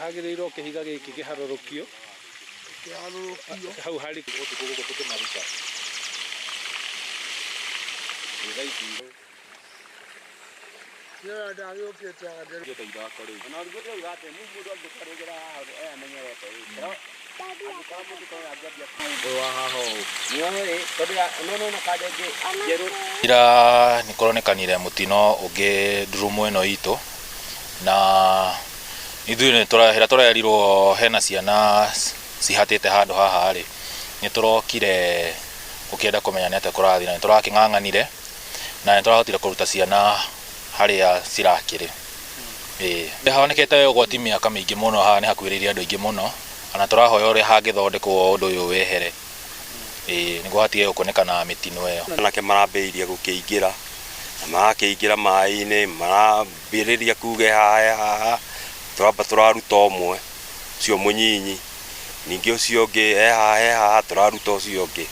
Hagĩrĩirwo kĩhiga gĩkĩ kĩharũrũkio. Kĩharũrũkio. Hau harĩ ũtukũ gũkũ tũkĩmaruta. Thaa ici. Nĩoya ndagĩũkĩte anga. Ngĩenda ithako rĩu. Ona ũrigũ ndĩrauga atĩ mũndũ angĩkorwo haha e amenyerete ĩ angĩkorwo mũndũ ta ũyũ angĩambia ũyũ wa haha ũũ nĩoĩ tondũ no no kanja ĩngĩ njerũ. Ira nĩ kũronekanire mũtino ũngĩ ndurumo ĩno itũ, na ithuĩ nĩ hĩrĩa tũrerirwo hena ciana cihatĩte handũ haha rĩ, nĩ tũrokire gũkĩenda kũmenya nĩ atĩa kũrathiĩ, na nĩ tũrakĩng'ang'anire na nĩ tũrahotire kũruta ciana harĩa cirakĩrĩ. Ĩĩ honekete ũgwati mĩaka mĩingĩ mũno, haha nĩ hakuhĩrĩirie andũ aingĩ mũno, ona tũrahoya ũrĩa hangĩthondekwo ũndũ ũyũ wehere, ĩĩ nĩguo hatige gũkonekana mĩtino ĩyo. Anake marambĩrĩria gũkĩingĩra na marakĩingĩra maĩ-inĩ, marambĩrĩria kuga haha haha, tũramba tũraruta ũmwe ũcio mũnyinyi, ningĩ ũcio ũngĩ e haha e haha, tũraruta ũcio ũngĩ,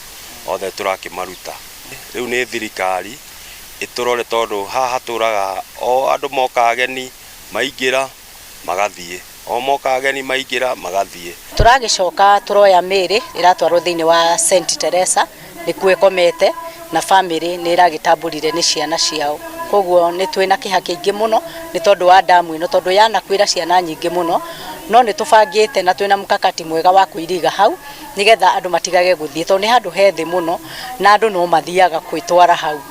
othe tũrakĩmaruta. Rĩu nĩ thirikari ĩtũrore tondũ haha hatũraga o andũ moka ageni maingĩra magathiĩ, o moka ageni maingĩra magathiĩ. Tũragĩcoka tũroya mĩĩrĩ ĩratwarwo thĩinĩ wa St Teresa, nĩkuo ĩkomete, na bamĩrĩ nĩ ĩragĩtambũrire nĩ ciana ciao. Koguo nĩ twĩna kĩeha kĩingĩ mũno nĩ tondũ wa damu ĩno, tondũ yanakuĩra ciana nyingĩ mũno, no nĩ tũbangĩte na twĩna mkakati mwega wa kũiriga hau nĩgetha andũ matigage gũthiĩ, tondũ nĩ handũ he thĩ mũno na andũ no mathiaga kwĩtwara hau.